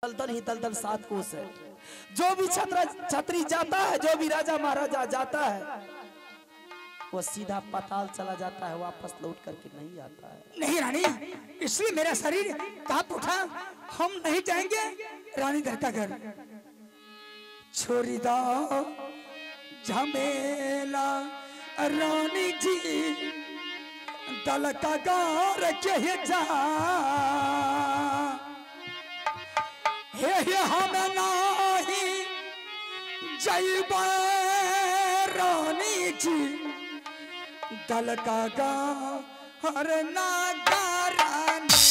दलदल ही दलदल 7 कोस है। जो भी छत्री जाता है, जो भी राजा महाराजा जाता है, वो सीधा पाताल चला जाता है, वापस लौट करके नहीं आता है। नहीं रानी, इसलिए मेरा शरीर कांप उठा, हम नहीं जाएंगे रानी दल का घर। छोरी दा झमेला रानी जी दल का गार के जा, हे हम नहीं जइबा रानी जी दल का गार नागारानी।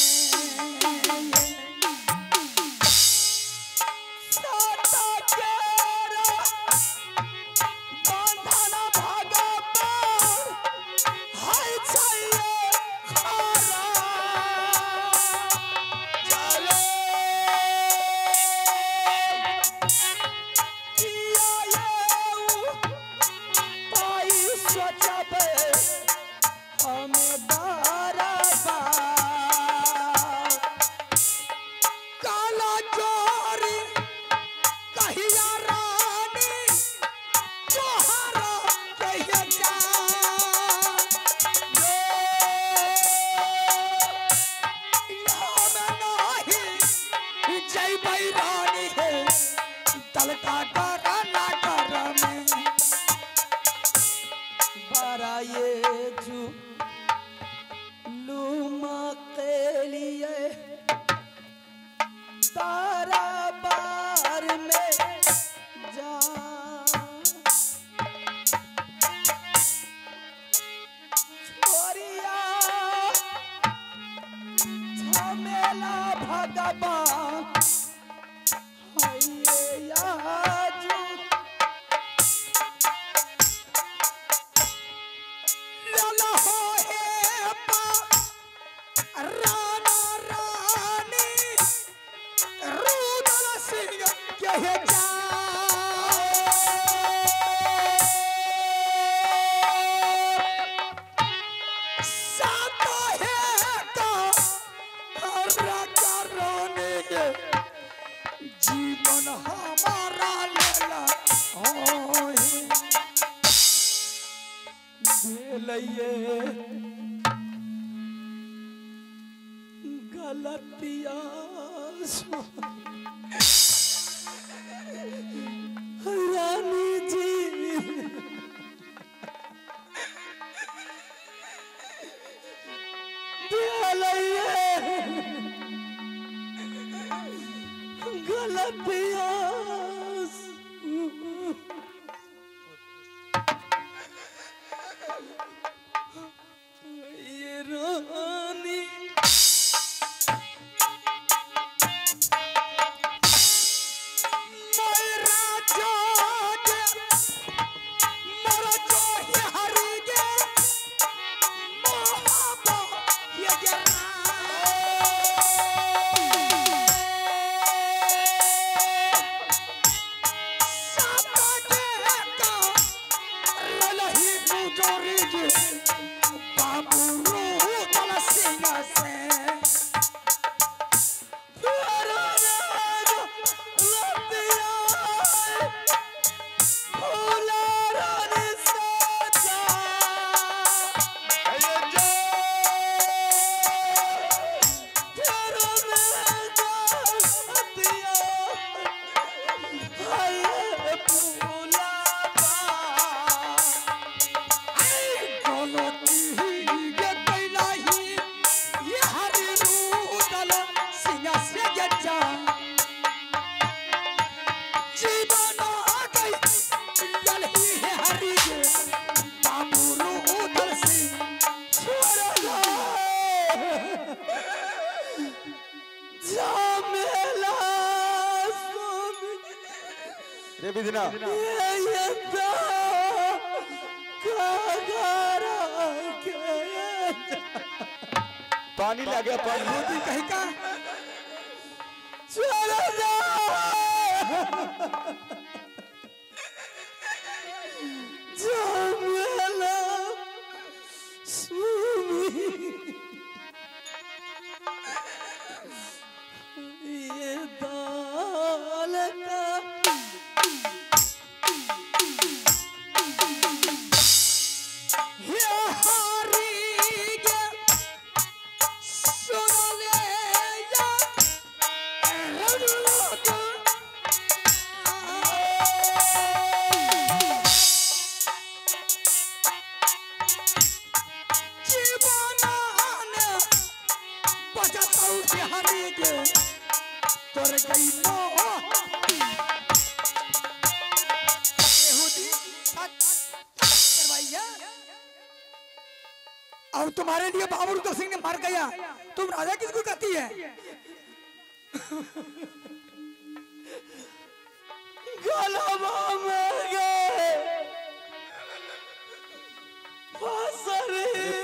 जीवन हमारा लेला भेलैये गलतिया रानी जी, भेलैये गलतिया। ये रानी मेरा जोग मेरा जो हरी गे मोहब्बत ये पानी लग गया, पानी कहीं का चलो जा। झमेला सुमी ये दा और तुम्हारे लिए बाबू रुद्र सिंह ने मार गया, तुम राजा किसको कहती है?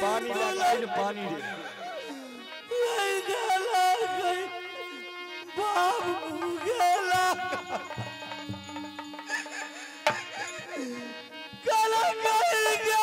पानी लगा, पानी रे बाबू गला गला गया।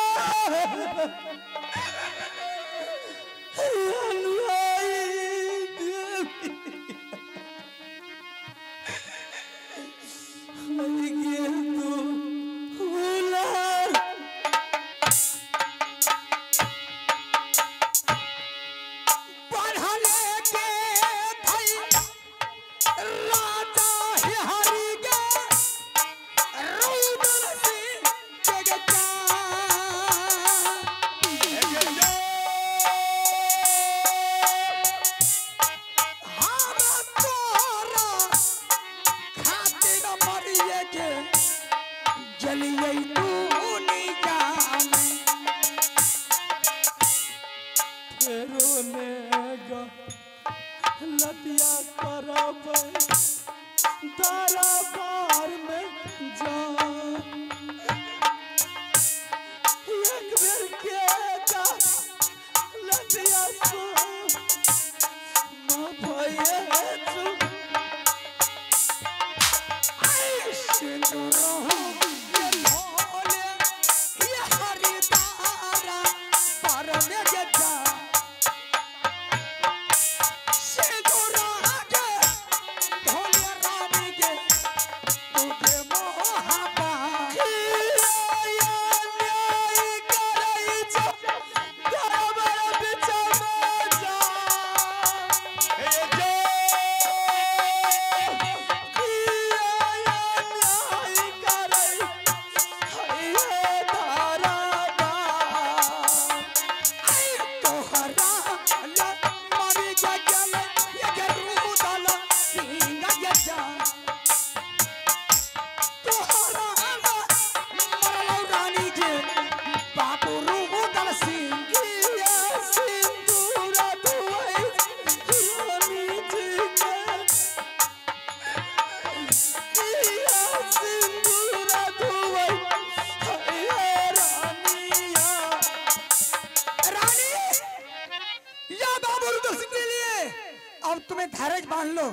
बांध लो।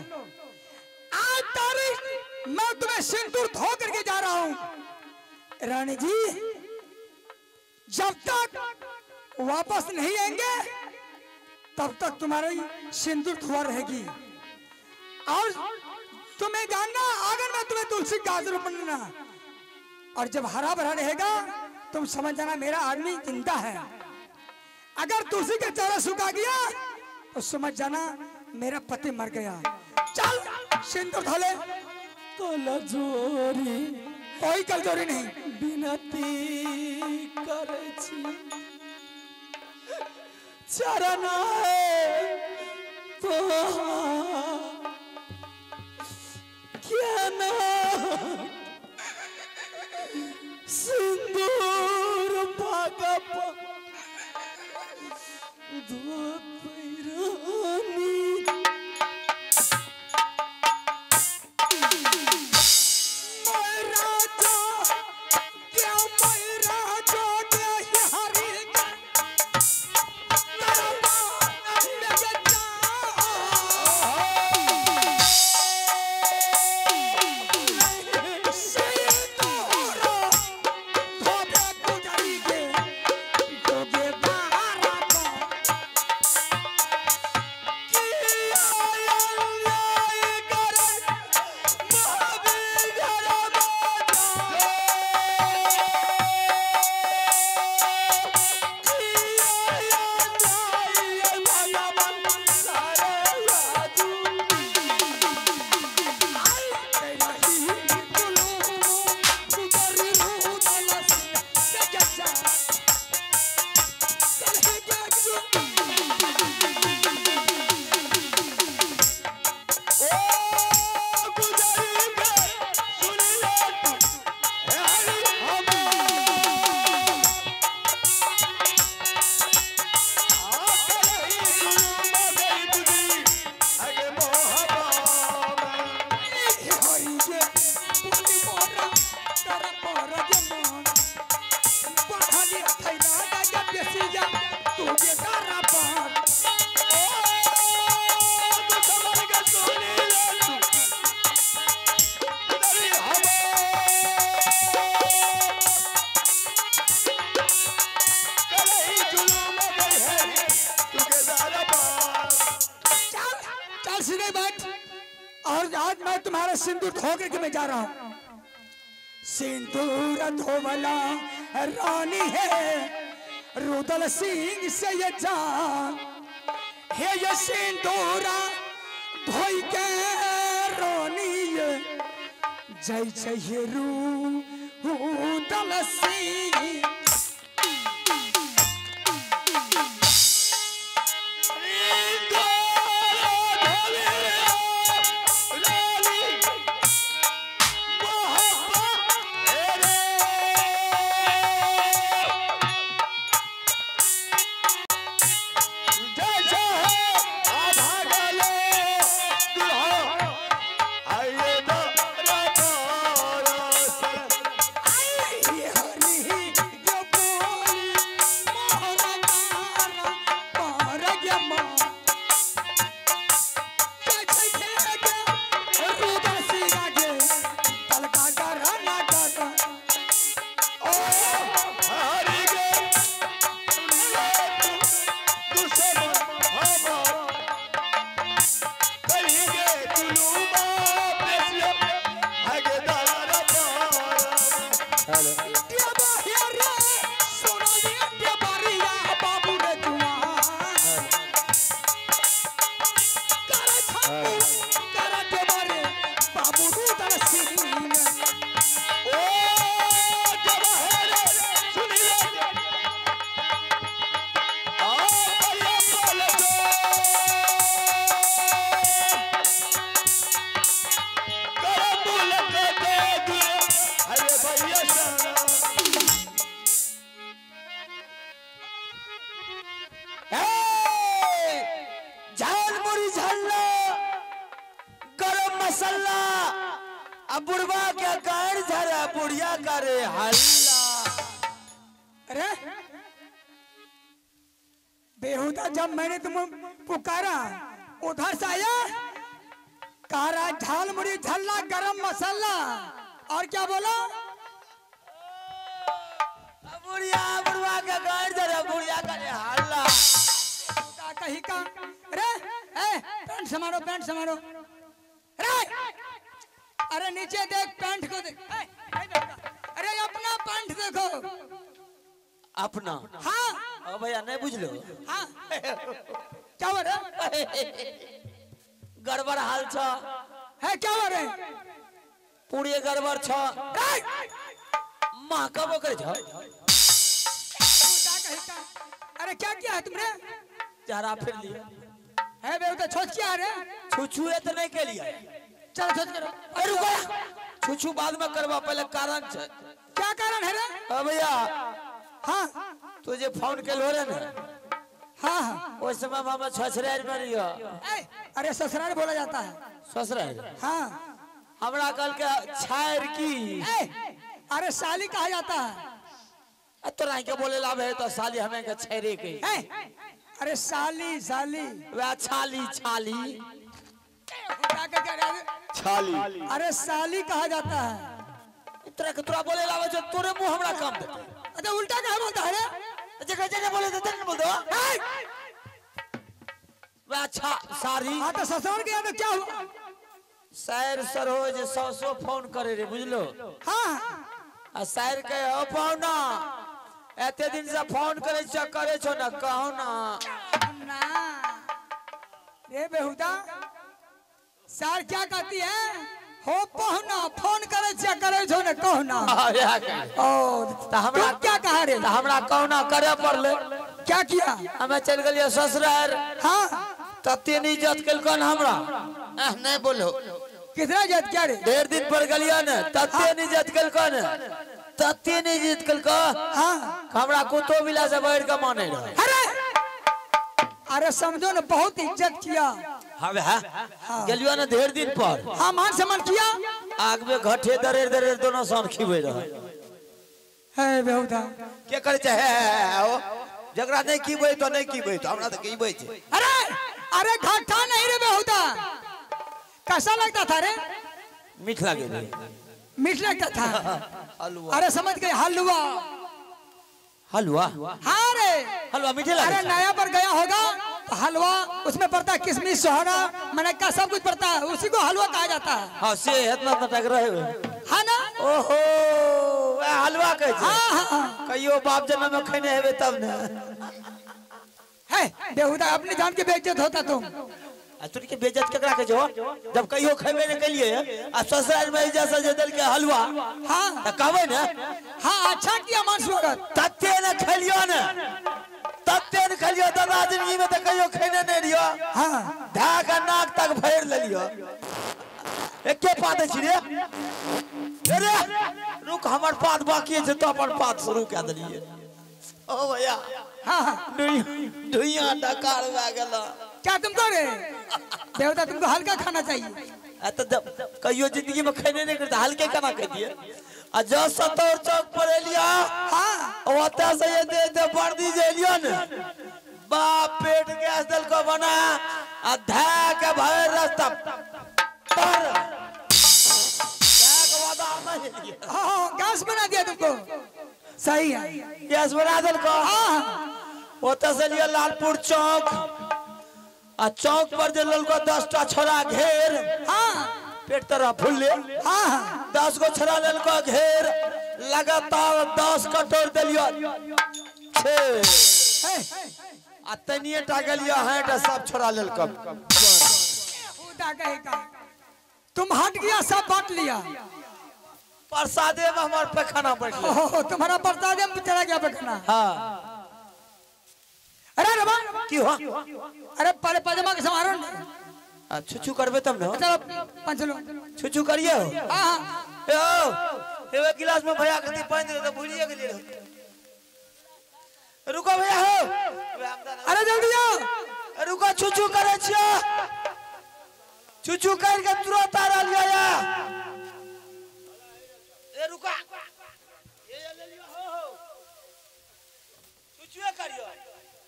आज तारीख मैं तुम्हें सिंदूर धो करके जा रहा हूं। रानी जी जब तक वापस नहीं आएंगे तब तक तुम्हारी सिंदूर धुआ रहेगी। और तुम्हें जानना आंगन में तुम्हें तुलसी गाजर बनना, और जब हरा भरा रहेगा तुम समझ जाना मेरा आदमी जिंदा है। अगर तुलसी का चारा सुखा गया तो समझ जाना मेरा पति मर गया। चल सिंदूर धोले। कलजोरी कोई कलजोरी नहीं। विनती करै छी चरण तो केना सिंदूर भागप रानी। आज आज मैं तुम्हारा सिंदूर धो करके मैं जा रहा हूँ। सिंदूर धोवला रानी है रुदल सिंह से ये जान हे, ये सिंदूरा धोई के रानी जय जय रुदल सिंह। अरे बेहुदा, जब मैंने तुम्हें पुकारा उधर से आया कारा झाल मुड़ी झल्ला गरम मसाला और क्या बोला? बुढ़िया बुढ़वा का गाड़ जरा बुढ़िया का हल्ला कहीं का। अरे ए पैंट समारो, पैंट समारो। अरे अरे नीचे देख, पैंट को देख। अरे अपना पैंट देखो अपना। हाँ ओ भैया नहीं बुझ लो। हाँ क्या हो रहा है? गड़बड़ हाल छ है, क्या हो रहा है? पूरे गड़बड़ छ। माँ कब करे छ? अरे क्या किया है तुमने? चारा फिर लिया है बे तो छोच क्या रे? छुछू तो नहीं के लिया। चलो छोच करो। अरे रुको, छुछू बाद में करवा, पहले कारण छ। क्या कारण है रे? ओ भैया हाँ तुझे फोन के लो रे ना। हाँ हाँ उस समय मामा ससुराल में रहियो। अरे ससुराल बोला जाता है। ससुराल? हाँ हमरा कल के छायर की। अरे साली कहा जाता है। तोरा के बोले लाभ है तो साली हमें के छेरे के। अरे साली साली वे छाली छाली छाली। अरे साली कहा जाता है। तोरा के तोरा बोले लाभ जो तोरे मुंह हमरा काम देते। अच्छा उल्टा कहा बोलता है रे? जगह जगह बोले तो तेरे बोल दो। वे अच्छा सारी। हाँ तो ससुराल गया तो क्या हुआ? सैर सरोज सौ सौ फोन करे रे बुझलो। हाँ आ सैर के हो पौना एते दिन से फोन करे छ करे छो ना कहो ना ना रे बेहुदा। सर क्या कहती है? हो पहुना फोन करे छ करे छो ना कहो ना। ओ त हमरा क्या कहा रे? त हमरा कहो करे पड़ले। क्या किया? हमें चल गेलिए ससुराल। हाँ तते नहीं इज्जत केलकन हमरा। नहीं बोलो कितना इज्जत क्या रे? 1.5 दिन पर गेलिए ने तते नहीं इज्जत केलकन, तते नहीं इज्जत केलक। हाँ हमरा कुतो मिला से बैठ के माने रहे। अरे अरे समझो ना बहुत इज्जत किया। हाँ हाँ गेलियो ना 1.5 दिन पर। हाँ मान सम्मान किया। आग में घटे दरेर दरेर दोनों सन खिबे रहे। है बेहुदा के करे छै? हे ओ जकरा नहीं खिबे तो नहीं खिबे तो हमरा तो खिबे छै। अरे अरे घाटा नहीं रे बेहुदा। कैसा लगता था रे? मीठ लगे रे। मीठ लगता था। हलवा। अरे समझ गए हलवा। हलवा? हाँ रे हलवा मीठे लगे। अरे नया पर गया होगा हलवा उसमें पड़ता है किशमिश सोहरा मनक्का सब कुछ पड़ता है, उसी को हलवा कहा जाता है। हाँ से इतना तक रहे हाँ ना। ओहो हलवा कहे। हाँ हाँ। कहियो बाप जन्म में खैने हेबे तब ने है बेहुदा अपने जान के बेइज्जत होता तुम। तुर के बेइज्जत केकरा के जो जब कहियो खेबे ने केलिए आ ससुराल में जैसा जे दल के हलवा। हाँ त कहबे ने। हाँ अच्छा किया मान स्वागत तत्ते ने खेलियो ने तत्ते ने खेलियो दादा जिंदगी में त कहियो खेने नै रियो। हाँ धा का नाक तक भर लेलियो। एके पात छी रे अरे रुक हमर पात बाकी छै तो अपन पात शुरू क देलिए। ओ भैया। हाँ हाँ दुनिया डकार भए गेल। क्या तुमको रे देवता तुमको हल्का खाना चाहिए। तो जब कहियो जिंदगी में खेने नहीं करता हल्के खाना खा दिए। आ जो सतौर चौक पर एलिया। हाँ ओतय से ये दे दे वर्दी जे एलियो ने बाप पेट गैस दल को बना आ धा के भर रास्ता पर धा के वादा नहीं। हाँ गैस बना दिया तुमको सही है गैस बना दल को। हाँ ओतय से लिया लालपुर चौक आ चौक पर जे ललको 10टा छोरा घेर। हाँ पेट तरह फुल्ले। हाँ 10 गो छोरा ललको घेर लगातार 10 कटोर देलियो 6 आ तनिए टा गेलियो हैट सब छोरा ललको। तुम हट गया सब बांट लिया। प्रसादे में हमार पैखाना बैठ गया। ओहो तुम्हारा प्रसादे में चला गया पैखाना। हाँ अरे रबा की हो। अरे पहले पजामा के समारोह आ छुछु करबे तब न। चलो पंचलो छुछु करिए हो। हां हां ए ओ एवे गिलास में भैया के पानी दे तो भूलिए गेलिए। रुको भैया हो। अरे जल्दी आओ। रुको छुछु करे छियो। छुछु कर के तुरंत आ रहलियो या। ए रुका ये ले लियो हो हो छुछुए करियो।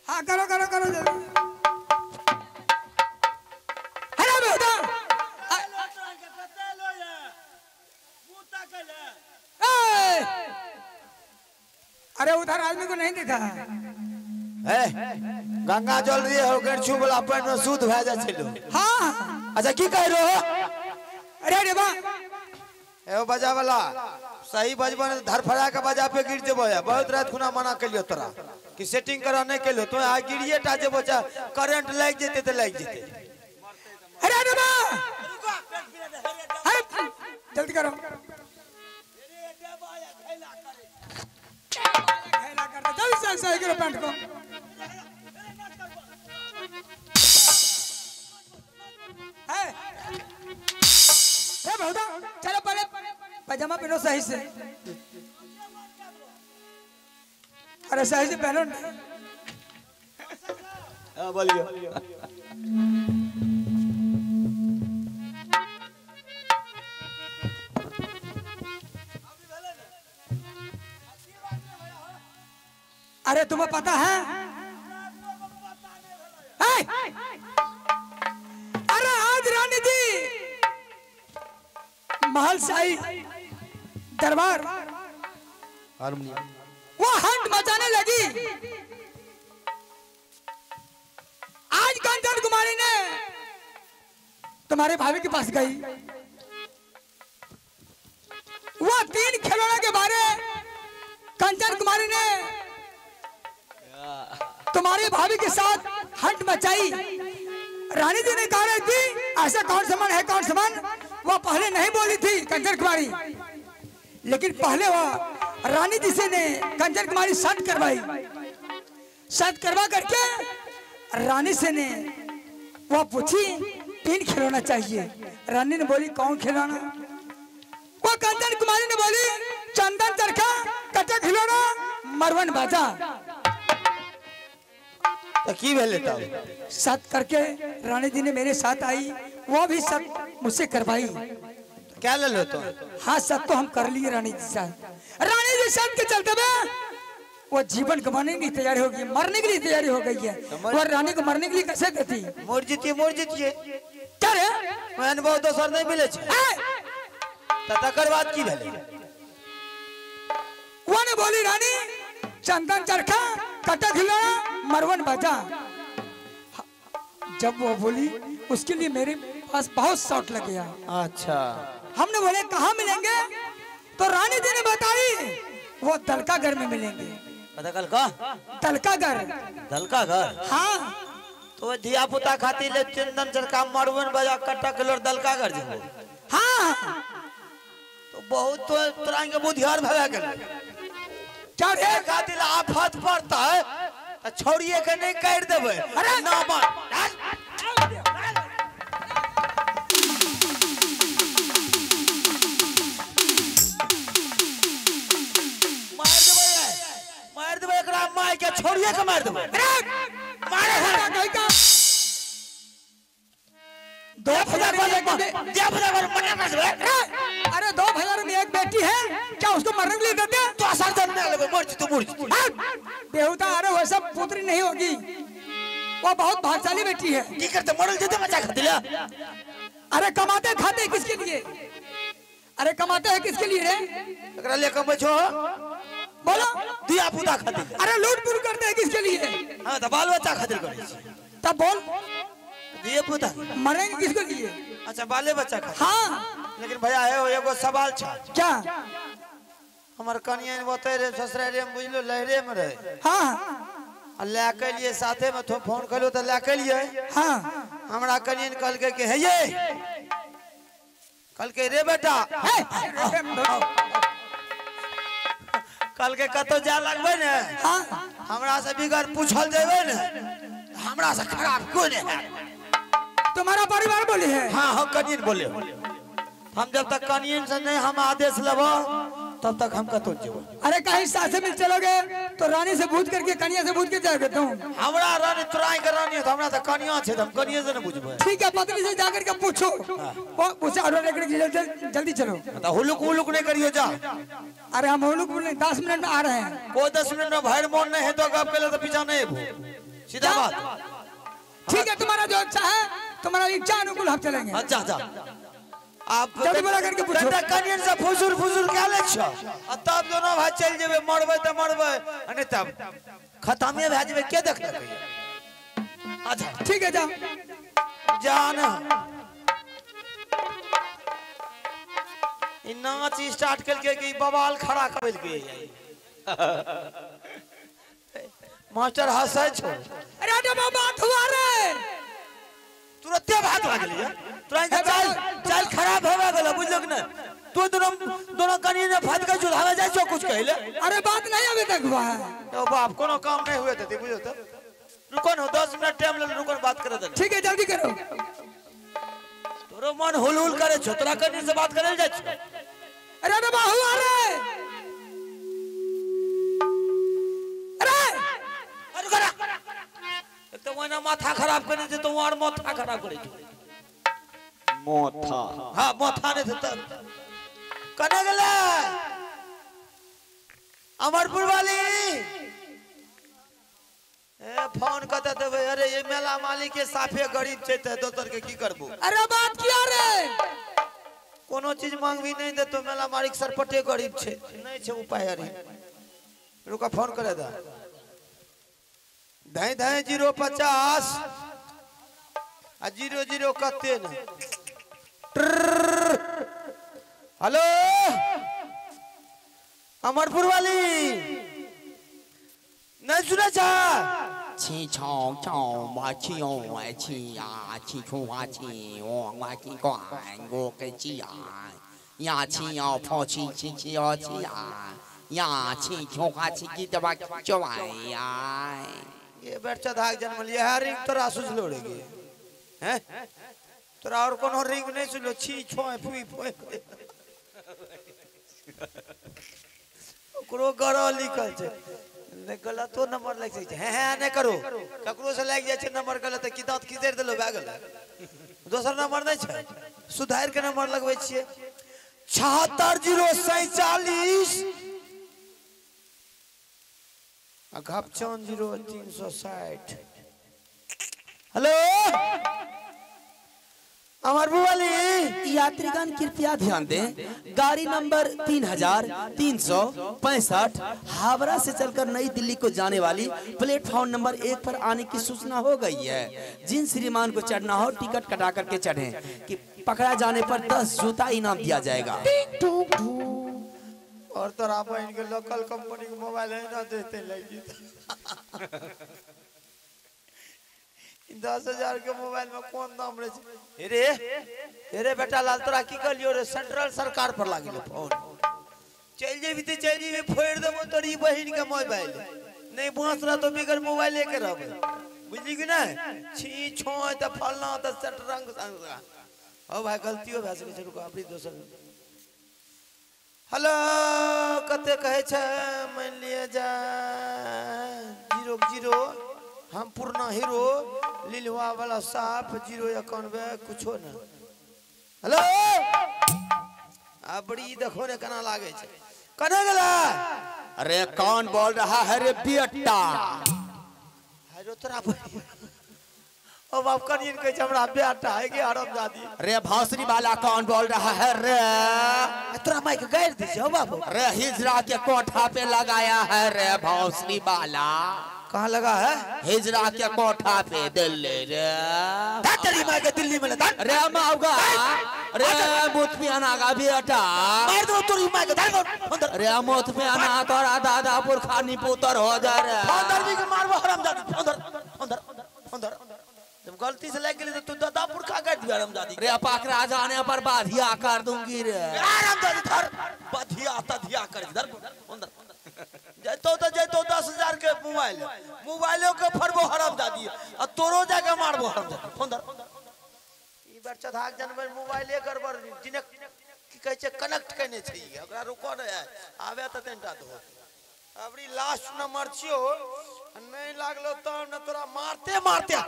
हाँ करो करो करो जल्दी। अरे बेटा अरे उधर आदमी को नहीं दिखा है। गंगा जल रही हो गणछू वाला पानी में शुद्ध भए जाय छै लो। हाँ अच्छा की कह रहो। अरे रे बा ए बजा वाला सही बजबन धरफड़ा के बजा पे गिर जेबो। बहुत रात खुना मना केलियो तोरा कि सेटिंग करा नहीं केलियो तो आ गिरिए टा जेबो चा करंट लागि जेते त लागि जेते। अरे रे बा अरे जल्दी करो। जल्दी से सही करो पैंट को। है ए बहुदा चलो पहले पजामा पहनो सही से। अरे सही से पहनो। हां बोलिए। अरे तुम्हें पता है? अरे आज रानी जी महल से आई दरबार वो हंट मचाने लगी। आज कंचन कुमारी ने तुम्हारे भाभी के पास गई। वो 3 खिलौने के बारे कंचन कुमारी ने तुम्हारे भाभी के साथ हंट मचाई। रानी जी ने कहा रही थी ऐसा कौन सामान है कौन सामान। वो पहले नहीं बोली थी कंचन कुमारी, लेकिन पहले वह रानी जी से ने कंचन कुमारी शर्त करवाई। शर्त करवा करके रानी से ने वह पूछी 3 खिलौना चाहिए। रानी ने बोली कौन खिलौना। वो कंचन कुमारी ने बोली चंदन चरखा कटा खिलौना मरवन बाजा। तो की भेले तब सत करके रानी जी ने मेरे साथ आई, वो भी सब मुझसे करवाई। क्या ले लो तो? हाँ सब तो हम कर लिए रानी जी साहब। रानी जी सब के चलते में वो जीवन गंवाने की तैयारी हो गई, मरने के लिए तैयारी हो गई है। और रानी को मरने के लिए कैसे देती? मर जीती, मर जीती क्या रे? अनुभव दोसर नहीं मिले छे। तकर बाद की भेले? वो ने बोली रानी चंदन चरखा कटा खिलौना मरवन बाजा। जब वो बोली उसके लिए मेरे पास बहुत शॉट लग गया। अच्छा। हमने बोले कहाँ मिलेंगे, तो रानी जी ने बताई वो दलका घर में मिलेंगे। दलका? दलका घर। दलका घर? हाँ। तो धिया पुता खातिर ले चंदन चरका मरवन बजा कट्टा किलो दलका घर जेबो। हाँ। तो बहुत तो तोरा के बुधियार भगा गेल। क्या रे खातिर आफत पड़ता है तो छोड़िए के नहीं काट देबे। अरे ना मान। मार देबे, मार देबे एकरा मार के, छोड़िए के मार देबे। मारे कहीं का 2000 में। अरे 2000 में एक बेटी है, क्या उसको मरने के लिए देते? तो आसार जन्म लेबे, मर तू मर। बेहुदा, अरे वो सब पुत्री नहीं होगी, वो बहुत भाग्यशाली बेटी है। की करते मरल जेते बच्चा खातिर? अरे कमाते खाते किसके लिए? अरे कमाते हैं किसके लिए रे? एकरा ले कमबै छो बोलो, दिया पुता खातिर। अरे लूट पुट करते हैं किसके लिए? हां त बाल बच्चा खातिर करै छी। तब बोल दिए पुता मरेंगे किसके लिए? अच्छा बाले बच्चा खातिर। हाँ। लेकिन भैया है एगो सवाल छा। क्या? हमर कनिया ओतै रे ससुरारे में बुझलो लहरे में रहे। हाँ। आ ले के लिए साथे में तो फोन कलो त ले के लिए। हाँ। हमरा कनियन कहलकै कि हे ये, कहलकै रे बेटा, कहलकै कतौ जाय लगबै ने। हाँ। हमरा से बिगर पूछल जेबै ने, हमरा से खराब कोई नहीं है। तुम्हारा परिवार बोले है? हाँ हम कनियन बोले। हम जब तक कनियन से नहीं हम आदेश लेबो तब तक हम कतौ जेबै। अरे कहीं सासे में चलोगे तो रानी से पूछ करके, कनिया से पूछ के जाओगे तुम। हमरा रानी तोरा के रानी है, हमरा तो कनिया छै त हम कनिया से न बुझबै। ठीक है, पत्नी से जाकर के पूछो। वो उसे ऑर्डर लेकर जल्दी चलो। तो हुलुक हुलुक नहीं करियो जा। अरे हम हुलुक नहीं, 10 मिनट में आ रहे हैं। कोई 10 मिनट में भाई मोन नहीं है तो गप के तो पीछा नहीं अबो, सीधा बात। ठीक है, तुम्हारा जो इच्छा है तुम्हारा इच्छा अनुकूल हम चलेंगे। अच्छा अच्छा, आप जल्दी बोला करके पूछो। कनियन से फुसुर फुसुर क्या ले छो आ तब दोनों भाई चल जेबे, मरबै त मरबै आ नहीं तब खत्मे भए जेबे, के देखलकै। अच्छा ठीक है, जा जान। ई नाच स्टार्ट केलकै कि बवाल खड़ा करेलकै। मास्टर हंसै छो। अरे डबा बात हुआ रे, तुरंते भात भए गेलै। तोरा के चाल चाल खराब होवे गेल, बुझलक ने? तू दोनों दोनों कनी ने फट के चुधावे जाय छो कुछ कहले। अरे बात नहीं अभी तक हुआ है। तो बाप कोनो काम नहीं हुए थे बुझो तो। रुको न 10 मिनट टाइम ले, रुको बात करे दे। ठीक है, जल्दी करो। तोरो मन हुल हुल करे छो, तोरा कनी से बात करे जाय छो। अरे डबा हुआ रे। अरे अरे करा, एक तो ओना माथा खराब करे छे तो और माथा खराब करे छो। माथा? हाँ माथा नहीं तो कने गेलै अमरपुर वाली। ए फोन कत देबै? अरे ये मेला मालिक के साफे गरीब छै त दोसर के की करबो। अरे बात किया रे, कोनो चीज मांगबी नहीं देतो, मेला मालिक सरपटे गरीब छै, नहीं छै उपाय। अरे रुका फोन करे दा। धाई धाई 050 आ 00 कते ने। हेलो अमरपुर वाली, नहीं सुने छा? छी छौ छौ मा छी ओ मा छी या छी छौ मा छी ओ मा छी को गो के छी या या छी ओ फो छी छी छी ओ छी या या छी छौ का छी की दबा चवाई या। ये बच्चा धाक जन्म लिया है, रिंग तोरा सुझलो रे गे हैं तोरा और कोनो रिंग नहीं सुझलो। छी छो फुई फुई ओकरो गरह लिखल छै, नहीं गलतो नंबर लागि सकै छै। हैं हैं नहीं करो, ककरो से लागि जाइ छै नंबर गलत की दांत खिचैड़ देलो भए गेलै। दोसर नंबर नहीं छै, सुधारि के नंबर लगबै छियै। 76 0 47 आ घपचन 0 360। हेलो अमर बुवाली यात्रीगण कृपया ध्यान दें, गाड़ी नंबर 3365 हावड़ा से चलकर नई दिल्ली को जाने वाली प्लेटफॉर्म नंबर 1 पर आने की सूचना हो गई है। जिन श्रीमान को चढ़ना हो टिकट कटा करके चढ़ें कि पकड़ा जाने पर 10 जूता इनाम दिया जाएगा। और तो आप इनके लोकल कंपनी के मोबाइल है ना देते लगी 10,000 के मोबाइल में कौन दाम रहे छे? रे रे बेटा लाल तोरा की कहलियो रे, सेंट्रल सरकार पर लागिल फोन। चल जेबी ते चल जेबी, फोड़ देबो तोरी बहिन के मोबाइल। नहीं बांस रह तो बिगर मोबाइल लेके रहबे, बुझली कि नहीं? छी छो त फलना त सटरंग संग। ओ भाई गलतियो भए सकै छै, रुको अपनी दोसर। हेलो कते कहै छै, मान लिअ जा 0 0 हम पुरना हीरो लीलवा वाला साफ 091 कुछो न। हेलो आ बड़ी देखो ने केना लागे छै, कने गेला? अरे कौन बोल रहा है रे बेटा? हेलो तोरा ओ बाप कनियन कहै छै हमरा बेटा है के हरामजादी। रे भौसरी वाला कौन बोल रहा है रे? तोरा माइक गाइर दै छै हो बाप। रे हिजरा के कोठा पे लगाया है रे भौसरी वाला। कहाँ लगा है? हिजरा के कोठा पे दिल्ली रे। तेरी माँ के दिल्ली में लगा। रे माऊगा रे मुत पे आना का बेटा। मार दो तेरी माँ के धर रे मुत पे आना तोरा दादा पुरखा निपुतर हो जा रे। अंदर भी के मारबो हरामजादी। अंदर अंदर अंदर जब गलती से लग गेली तो तू दादा पुरखा कर दिया हरामजादी। रे पकड़ा जाने पर बाधिया कर दूंगी रे। हरामजादी धर बाधिया तधिया कर धर अंदर जैतो तो जैतो 10,000 के मोबाइल मोबाइलो के फरबो हरामजादी आ तोरो जाके मारबो हरामजादी। अंदर ई बार चढ़ाक जानवर मोबाइले गड़बड़ जिने की कहै छै कनेक्ट केने छै, ओकरा रुको नै आवे त तनटा दो। अबरी लास्ट नंबर छियो, नहीं लागलो त न तोरा मारते मारते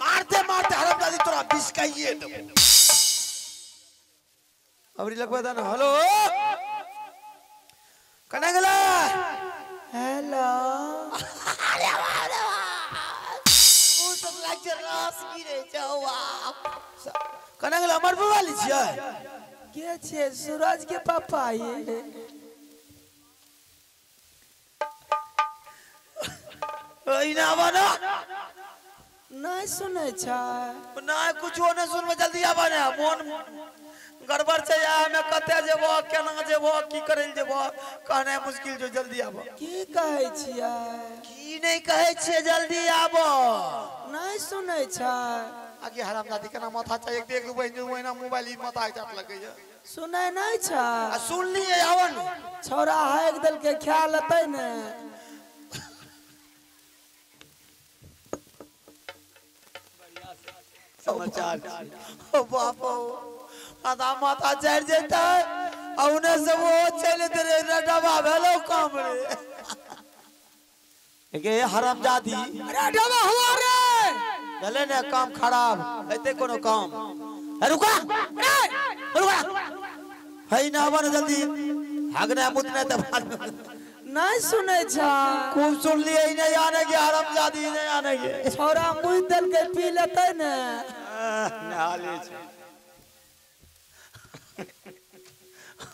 मारते मारते हरामजादी तोरा बिसकाइए देबो। अबरी लगबे त न। हेलो कने गेला? हेलो अरे अरे मुंह सब लाग छै रस गिरे छै बाप। कने गेला? हमर बुवाली छियै के छे? सूरज के पापा ये। ओइना आबा ना। नहीं सुनै छै। नहीं कुछो नहीं सुनबै, जल्दी आबा ने, मोन गड़बड़ छै। हमे कते जेबो केना जेबो की करै जेबो कहनाइ मुश्किल छै, जल्दी आबो। की कहै छियै? की नहीं कहै छियै, जल्दी आबो। नहीं सुनै छै। आगे हरामजादी केना माथा छै, एक एक बहिन महीना मोबाइल ई माथा चाट लगै छै। सुनै नहीं छै। आ सुन लिए आबो ने। छौड़ा हाक देलकै ख्याल एतै ने। समाचार ओ बाप आधा माथा चढ़ जेतै आ उने से वो चलि रे डबा भेलो काम रे। गे हरामजादी अरे डबा हुआ रे भेलै ने काम खराब हेतै कोनो काम। रुका रुका है ना आबो ने जल्दी, हगने मुतने त नहीं सुनै छै। खूब सुन लिए नहीं आने के हरामजादी नहीं आने के। छौड़ा मुँह देलकै पी लेतै ने। नहा ले छै।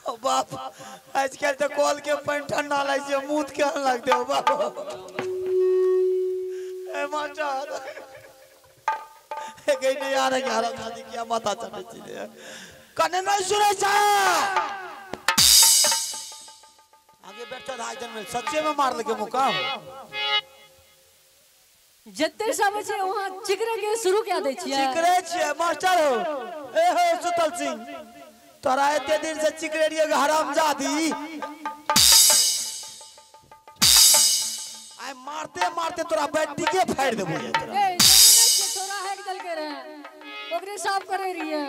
ओ बाप आजकल तो कल के पानि ठंडा लागै छै, मुँह केहन लगतै ओ बाप। ए मास्टर गई नहीं आने के हरामजादी क्या माथा चढ़ै छै कने नहीं सुनै छै। आगे बैठ ढाई दिन में सच्चे में मार लगे मुका। जते सब छै वहां चिकरे के शुरू क्या दै छियै? चिकरे छियै मास्टर हो। ए हो सुतल सिंह तोरा एते दिन से चिकरे रहियै हरामजादी, आइ मारते मारते तोरा बैटरी के फाड़ देबो। ए छोरा हैक देलके रहे ओकरे साफ करे रहियै।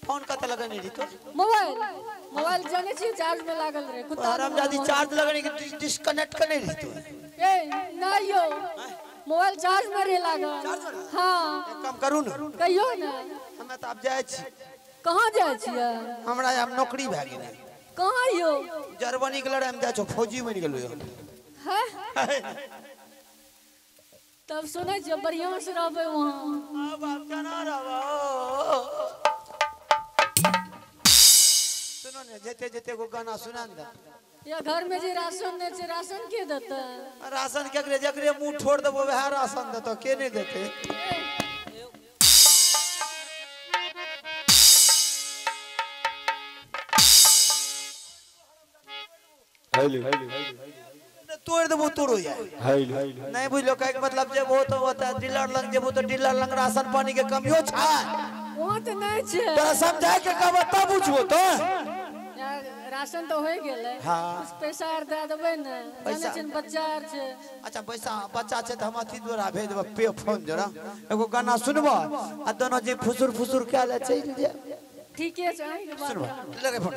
फोन कत लगने रही तो? मोबाइल मोबाइल जाने छी चार्ज में लागल रहे। कुत्ता हरामजादी चार्ज लगने के डिस्कनेक्ट करने रही तो? ए नहीं यो मोबाइल चार्ज में रहे लागल। हां एक काम करू न कहियो न। हमे त आब जाय छी। कहां जाय छियै? हमरा आब नौकरी भए गेलै। कहां यो? जर्मनी के लड़ाई में जाय छौ, फौजी बनि गेलौ। हैं? त तब सुनै छियै बढ़िया से रहबै वहाँ। अब आप केना रहबो? सुनो ने जेते जेते एगो गाना सुना ने। या घर में जे राशन नहीं छै राशन के देतै? राशन केकरे जकरे मुंह ठोर देबो वएह राशन देतौ, के नहीं देतै? तोड़ देबो तोड़ो जाए नहीं बुझलो। कहे के मतलब जेबो तो ओतऽ डीलर लग जेबो तो डीलर लग राशन पानी के कमियो छै। वहाँ तो नहीं छै। तोरा समझाय के कहबो तब बुझबो तो। राशन तो हो गेलै। हाँ। कुछ पैसा आर दे देबै ने, जानै छै बच्चा आर छै। अच्छा पैसा बच्चा छै तऽ हम अथी द्वारा भेज देबो पे फोन द्वारा। एगो गाना सुनबो आ दोनों जी फुसुर फुसुर कए ले चलि जायब। ठीके छै अहाँके बात। सुनबो लगे फोन।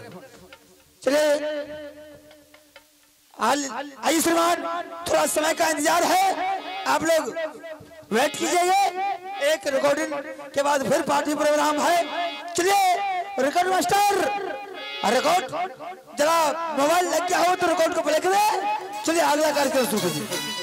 चलिए आइए श्रीमान, थोड़ा समय का इंतजार है, आप लोग वेट कीजिए। एक रिकॉर्डिंग के बाद फिर पार्टी प्रोग्राम है। चलिए रिकॉर्ड मास्टर रिकॉर्ड जरा मोबाइल लग गया हो तो रिकॉर्ड को प्ले करें। चलिए अगला कार्यक्रम शुरू कीजिए।